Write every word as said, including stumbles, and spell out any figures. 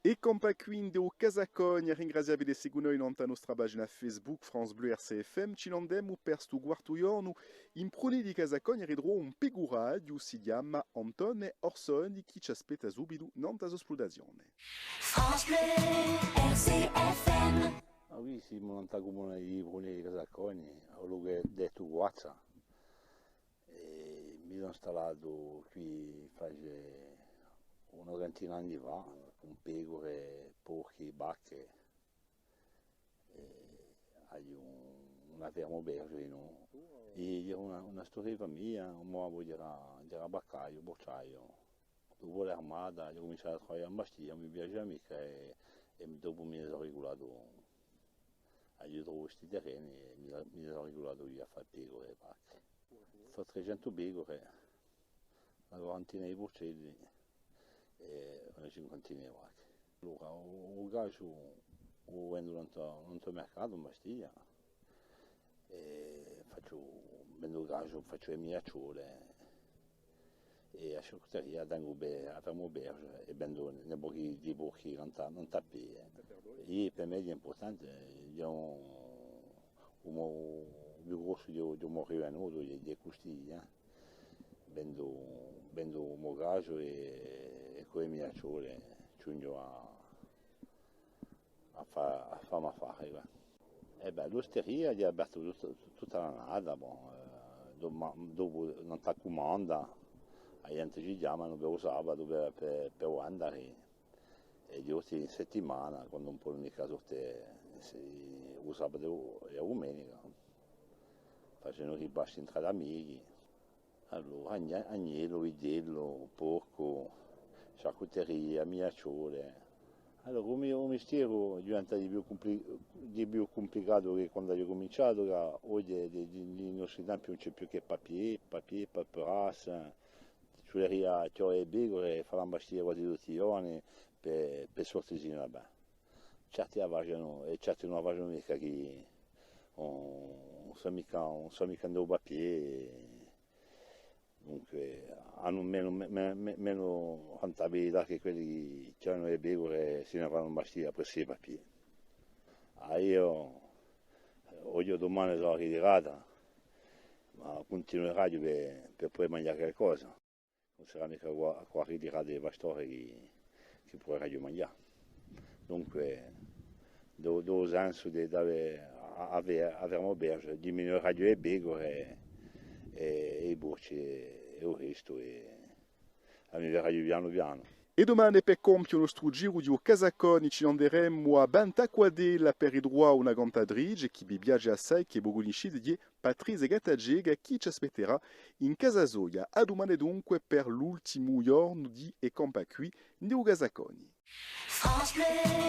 È campà quì ind'è u Casacconi, à ringrazià vi d'esse cù noi nant'à a nostra pagina Facebook France Bleu R C F M. Ci n'andemu per stu quartu ghjornu in pruni di Casacconi, à ritruvà un pecuraghju, si chjama Antone Orsoni, chì ci aspetta subitu nant'à a so spluttazione. France Bleu R C F M. Ah oui, simu nant'à a cumuna di Pruni di Casacconi, à u locu dettu Guazza. È mi sò installatu quì face una trentina d'anni fà, cù pecure, porchi, vacche. È aghju un, una ferma auberge, nò? È era una, una storia di famiglia, u mo babbu era, era vaccaghju, burciaghju. Dopu l'armata, aghju cuminciatu à travaglià in Bastia, mi piaceva micca è, è dopu mi ne sò riculatu, aghju trovu sti terreni è mi, mi ne sò riculatu eiu à fà pecure è vacche. Sò trecentu pecure, una quarantina di purcelli è una cinquantina di vacche. Allora, u, u casgiu u vendu nant'à, nant'à u mercatu in Bastia. È facciu, vendu casgiu, facciu e migliacciole. È a charcuteria, tengu bè, a ferma auberge, è vendu un pocu di porchi nant'à, nant'à pè. È per mè hè impurtante, hè un, u mo, u più grossu di, di u mo rivenutu, hè, hè custì, eh. Vendu, vendu u mo casgiu è, è cù e migliacciole, ci ghjunghju à, à fà, à fà m'affari, quì. È bè, l'usteria hè aperta tutta, tutta l'annata, bon, eh, doma-, dopu, nant'à cumanda, a ghjente ci chjamanu per u sabatu, per, per, per andà, è di volte in settimana, quandu ùn ponu micca sorte, sì, u sabatu è a dumenica, facenu ripasti intrà d'amichi. Allora, agne-, agnellu, vitellu, porcu, charcuteria, migliacciole. Allora, u mi-, u mistieru diventa di più cumpli-, di più cumplicatu chè quandu aghju cuminciatu, chì oghje di, di, di i nostri tempi ùn ci hè più chè papier, papier, paperassa, ci vuleria chjode e pecure è fà l'imbastire quasi tutti i ghjorni per, per sortisine da bè. Certi a facenu è certi ùn a facenu micca, chì ùn, ùn sò micca, ùn sò micca ind'u papier. Dunque, anu menu, me-, me-, me-, menu rentabilità chè quelli chì anu e pecure è si ne vanu in Bastia à pressa di papier. Ah, eiu, eh, oghje o dumane sò ritirata, ma cuntinueraghju per, per pudè manghjà qualcosa. Ùn sarà micca quà, quà ritiratu di pastore chì, chì puderaghju manghjà. Dunque, dò, dò u sensu di, d'avè, a-, avè, avè a ferma auberge, diminueraghju e pecure è, è, è i porci è, è u restu, è a mi veraghju pianu pianu. È dumane, per compie u nostru giru di u Casacconi, ci n'anderemu à Vent'Acquadella per ritruvà una cantatrice chì vi piace assai, chì vo cunniscite, hè Patrizia Gattaceca, chì ci aspetterà in casa soia. À dumane dunque per l'ultimu ghjornu di È campà quì, ind'è u Casacconi. France Bleu.